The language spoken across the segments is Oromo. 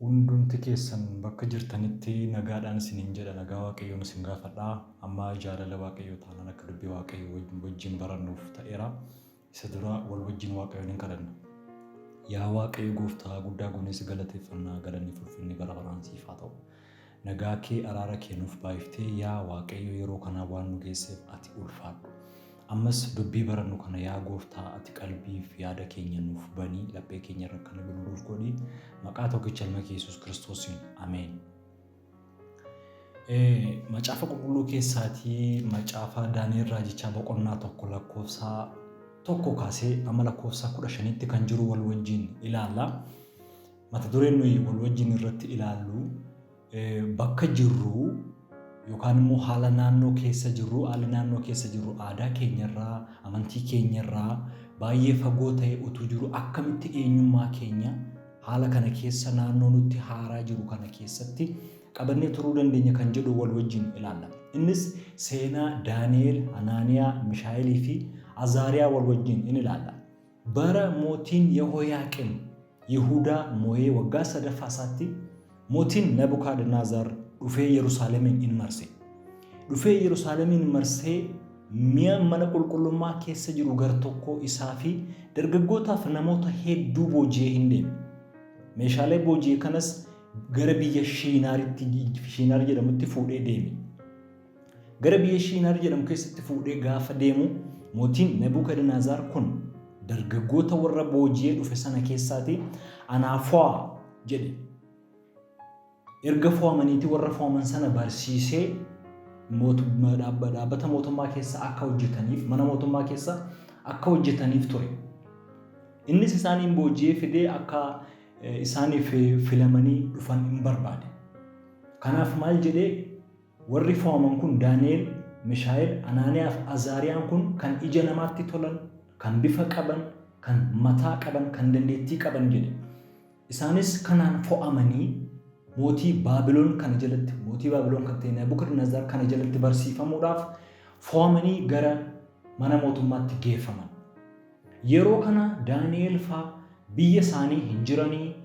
Hundumti keessan bakka jirtanitti nagaadhaan isiniin jedha. Nagaa Waaqayyoon isin gaafadha. Amma jaalala Waaqayyoo taanaan akka dubbii Waaqayyoo wajjin barannuuf ta'eera. Isa dura wal wajjin Waaqayyoon hin kadhanna. Yaa Waaqayyo Gooftaa, guddaa goonee si galateeffannaa, galanni fulfinni bara baraan siif haa ta'u. Nagaa kee, araara kee nuuf baay'iftee, yaa Waaqayyo, yeroo kanaa waan nu geesseef ati ulfaadhu. Ammas dubbii barannu kana, yaa Gooftaa, ati qalbiif yaada keenya nuuf banii, laphee keenya irra akka inni bulu nuuf godhi. Maqaa tokkicha ilma kee Yesuus Kiristoosiin. Ameen. Macaafa Qulqulluu keessaatii macaafa Daani'el Raajichaa boqonnaa 1 lakkoofsa 1 kaasee amma lakkoofsa 15tti kan jiru wal wajjin ilaalla. Mata dureen nuyi wal wajjin irratti ilaallu bakka jirru yookaan immoo haala naannoo keessa jirru, haalli naannoo keessa jirru aadaa keenyarraa, amantii keenyarraa baay'ee fagoo ta'e utuu jiru, akkamitti eenyummaa keenya haala kana keessa, naannoo nutti haaraa jiru kana keessatti qabannee turuu dandeenya kan jedhu wal wajjin ilaalla. Innis seenaa Daani'el, Hanaaniyaa, Mishaa'elii fi Azaariyaa wal wajjin in ilaalla. Bara mootiin Yehoyaaqim Yihudaa mo'ee waggaa sadaffaa isaatti, mootiin Nebukadnezar dhufee Yerusaalemiin in marse. Dhufee Yerusaalemiin marsee, mi'a mana qulqullummaa keessa jiru gar tokkoo isaa fi dargaggootaaf namoota hedduu booji'ee hin deeme. Meeshaalee booji'e kanas gara biyya Shiinaaritti, Shiinaar jedhamutti fuudhee deeme. Gara biyya Shiinaar jedhamu keessatti fuudhee gaafa deemu, mootiin Nebukadnezar kun dargaggoota warra booji'ee dhufe sana keessaati anaa fo'aa jedhe. Erga fo'amaniiti warra fo'aman sana barsiisee dhaabbata mootummaa keessa akka hojjetaniif, mana mootummaa keessa akka hojjetaniif ture. Innis isaaniin booji'ee fidee akka isaaniif filamanii dhufan hin barbaade. Kanaaf maal jedhee? Warri fo'aman kun Daani'el, Mishaa'el, Anaaniyaa fi Azaariyaan kun kan ija namaatti tolan, kan bifa qaban, kan mataa qaban, kan dandeettii qaban jedhe. Isaanis kanaan fo'amanii mootii Baabilon kana jalatti, mootii Baabilon kan ta'e Nebukadnezar kana jalatti barsiifamuudhaaf fo'amanii gara mana mootummaatti geeffaman. Yeroo kana Daani'el faa biyya isaanii hin jiranii,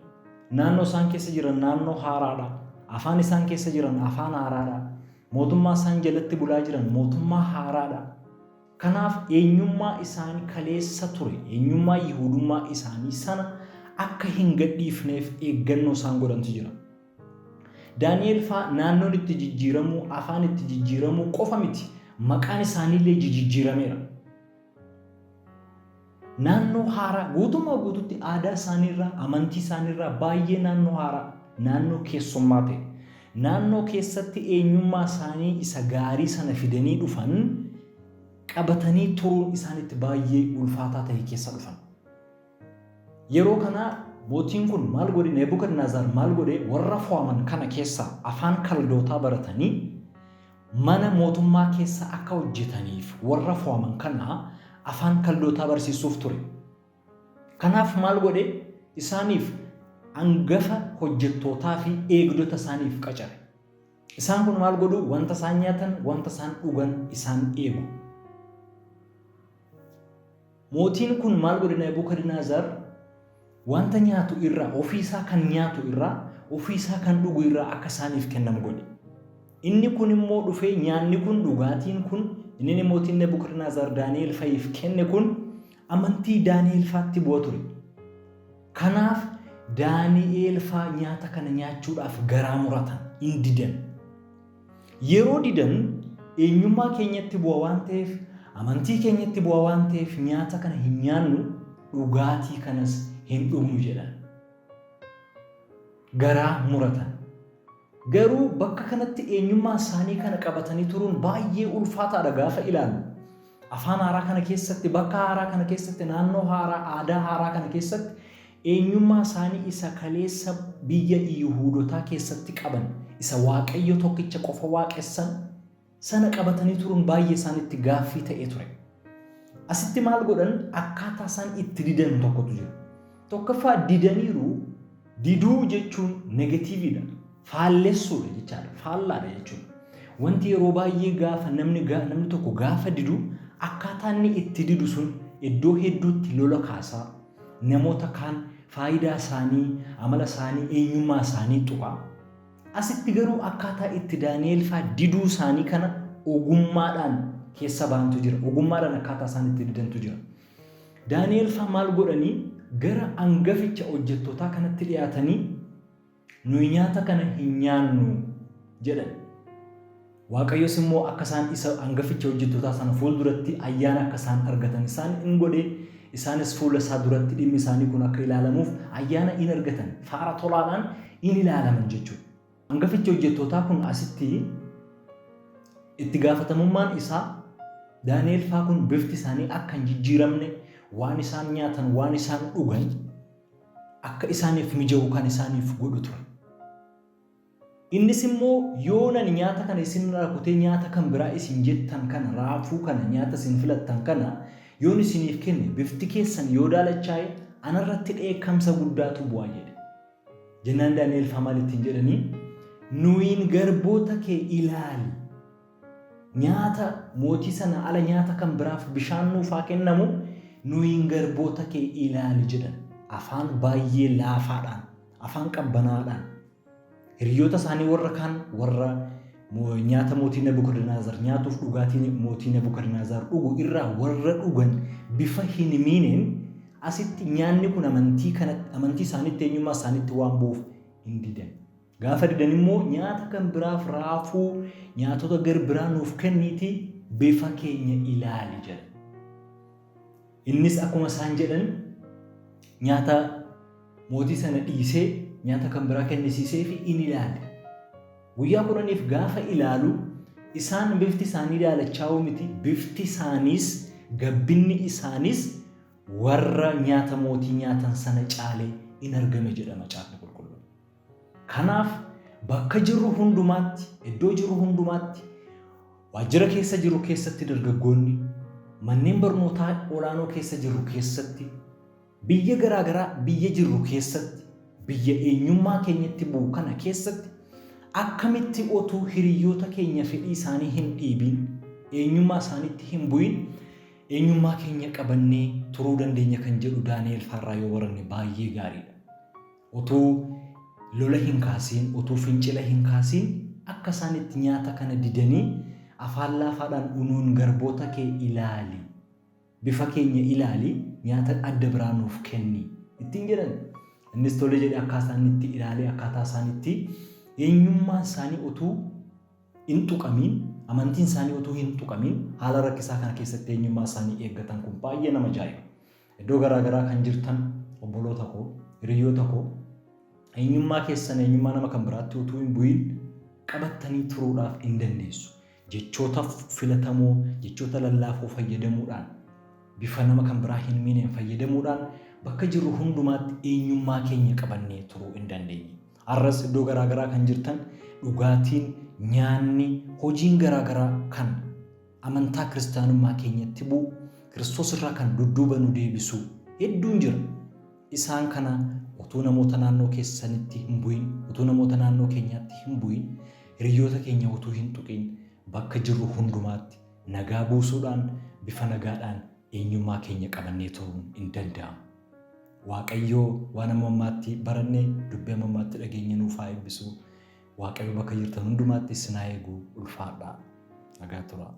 naannoo isaan keessa jiran naannoo haaraadha, afaan isaan keessa jiran afaan haaraadha, mootummaa isaan jalatti bulaa jiran mootummaa haaraadha. Kanaaf eenyummaa isaanii kaleessa ture, eenyummaa Yihuudummaa isaanii sana akka hin gadhiifneef eeggannoo isaan godhantu jira. Daani'el faa naannoon itti jijjiiramuu, afaan itti jijjiiramuu qofa miti, maqaan isaaniillee jijijjiirameera. Naannoo haaraa guutummaa guututti aadaa isaaniirraa, amantii isaaniirraa baay'ee naannoo haaraa, naannoo keessummaa ta'e, naannoo keessatti eenyummaa isaanii isa gaarii sana fidanii dhufan qabatanii turuun isaanitti baay'ee ulfaataa ta'e keessa dhufan. Yeroo kana mootiin kun maal godhe? Nebukadnezar maal godhe? Warra fo'aman kana keessaa afaan Kaldootaa baratanii mana mootummaa keessa akka hojjetaniif warra fo'aman kana afaan Kaldootaa barsiisuuf ture. Kanaaf maal godhe? Isaaniif angafa hojjettootaa fi eegdota isaaniif qacare. Isaan kun maal godhu? Wanta isaan nyaatan, wanta isaan dhugan isaan eegu. Mootiin kun maal godhe? Nebukadnezar wanta nyaatu irraa, ofii isaa kan nyaatu irraa, ofii isaa kan dhugu irraa akka isaaniif kennamu godhe. Inni kun immoo dhufee nyaanni kun, dhugaatiin kun inni mootiin Nebukadnezar Daani'el fa'iif kenne kun amantii Daani'el faatti bu'a ture. Kanaaf Daani'el faa nyaata kana nyaachuudhaaf garaa muratan, hin didan. Yeroo didan, eenyummaa keenyatti bu'a waan ta'eef, amantii keenyatti bu'a waan ta'eef, nyaata kana hin nyaannu, dhugaatii kanas hin dhugnu jedhan. Garaa muratan. Garuu bakka kanatti eenyummaa isaanii kana qabatanii turuun baay'ee ulfaataadha gaafa ilaallu. Afaan haaraa kana keessatti, bakka haaraa kana keessatti, naannoo haaraa, aadaa haaraa kana keessatti eenyummaa isaanii isa kaleessa biyya Yihuudotaa keessatti qaban, isa Waaqayyo tokkicha qofa waaqessan sana qabatanii turuun baay'ee isaanitti gaaffii ta'ee ture. Asitti maal godhan? Akkaataa isaan itti didan tokkotu jira. Tokkoffaa didaniiru. Diduu jechuun negatiiviidha. Faallessuudha jechaadha. Faallaadha jechuudha. Wanti yeroo baay'ee gaafa namni tokko gaafa didu, akkaataa inni itti didu sun iddoo hedduutti lola kaasaa, namoota kaan faayidaa isaanii, amala isaanii, eenyummaa isaanii tuqa. Asitti garuu akkaataa itti Daani'el faa diduu isaanii kana ogummaadhaan keessa ba'antu jira. Ogummaadhaan akkaataa isaan itti didantu jira. Daani'el faa maal godhanii gara angaficha hojjettootaa kanatti dhiyaatanii nuyi nyaata kana hin nyaannu jedhan. Waaqayyos immoo akka isaan isa angaficha hojjettootaa sana fuulduratti ayyaana akka isaan argatan isaan in godhe, isaanis fuula isaa duratti dhimmi isaanii kun akka ilaalamuuf ayyaana in argatan, faara tolaadhaan in ilaalaman jechuudha. Angafichi hojjettootaa kun asitti itti gaafatamummaan isaa Daani'el faa kun bifti isaanii akka hin jijjiiramne waan isaan nyaatan waan isaan dhugan akka isaaniif mijaa'u kan isaaniif godhu ture. Innis immoo yoon ani nyaata kana isin irraa kutee nyaata kan biraa isin jettan kana raafuu kana nyaata isin filattan kana yoon isiniif kenne bifti keessan yoo daalachaa'e anarratti dheekkamsa guddaatu bu'a jedhe. Jennaan Daani'el faa maal ittiin jedhanii nuyiin garboota kee ilaali. Nyaata mootii sana ala nyaata kan biraaf bishaan nuuf haa kennamu nuyiin garboota kee ilaali jedhan. Afaan baay'ee laafaadhaan, afaan qabbanaadhaan hiriyoota isaanii warra kaan warra nyaata mootii Nebukadnezar nyaatuuf dhugaatii mootii Nebukadnezar dhugu irraa warra dhugan bifa hin miineen asitti nyaanni kun amantii kanatti amantii isaaniitti eenyummaa isaaniitti waan bu'uuf hin didan. Gaafa didan immoo nyaata kan biraaf raafuu nyaatota gar biraa nuuf kenniitii bifa keenya ilaali jedha. Innis akkuma isaan jedhan nyaata mootii sana dhiisee nyaata kan biraa kennisiisee fi in ilaale. Guyyaa 10f gaafa ilaalu isaan bifti isaanii daalachaa'uu miti, bifti isaaniis gabbinni isaaniis warra nyaata mootii nyaatan sana caalee in argame jedha Macaafni Qulqulluun. Kanaaf bakka jirru hundumaatti, iddoo jirru hundumaatti, waajjira keessa jirru keessatti dargaggoonni, manneen barnootaa olaanoo keessa jirru keessatti, biyya garaa garaa biyya jirru keessatti, biyya eenyummaa keenyatti bu'u kana keessatti akkamitti otuu hiriyyoota keenya fedhii isaanii hin dhiibiin, eenyummaa isaaniitti hin bu'in, eenyummaa keenya qabannee turuu dandeenya kan jedhu Daani'el faarraa yoo baranne baay'ee gaariidha. Otuu lola hin kaasiin, otuu fincila hin kaasiin akka isaan itti nyaata kana didanii afaan laafaadhaan unuun garboota kee ilaali, bifa keenya ilaali, nyaata adda biraa nuuf kenni ittiin jedhan. Innis tole jedhee akkaataa inni itti ilaalee akkaataa isaan itti eenyummaan isaanii otuu hin tuqamiin, amantiin isaanii otuu hin tuqamiin haala rakkisaa kana keessatti eenyummaa isaanii eeggatan kun baay'ee nama ajaa'iba. Iddoo garaa garaa kan jirtan obboloota koo, hiriyoota koo, eenyummaa keessan eenyummaa nama kan biraatti utuu hin bu'in qabattanii turuudhaaf in dandeessu. Jechoota filatamoo, jechoota lallaafoo fayyadamuudhaan, bifa nama kan biraa hin miineen fayyadamuudhaan bakka jirru hundumaatti eenyummaa keenya qabannee turuu in dandeenya. Har'as iddoo garaa garaa kan jirtan dhugaatiin, nyaanni, hojiin garaa garaa kan amantaa kiristaanummaa keenyatti bu'u, Kiristoos irraa kan dudduuba nu deebisu hedduun jira. Isaan kana utuu namoota naannoo keessanitti hin bu'in, utuu namoota naannoo keenyaatti hin bu'in, hiriyoota keenya utuu hin tuqin bakka jirru hundumaatti nagaa buusuudhaan bifa nagaadhaan eenyummaa keenya qabannee turuun in danda'ama. Waaqayyo waan amma ammaatti baranne, dubbii amma ammaatti dhageenye nuuf haa eebbisu. Waaqayyo bakka jirtan hundumaatti isin haa eegu. Ulfaadhaa. Nagaa turaa.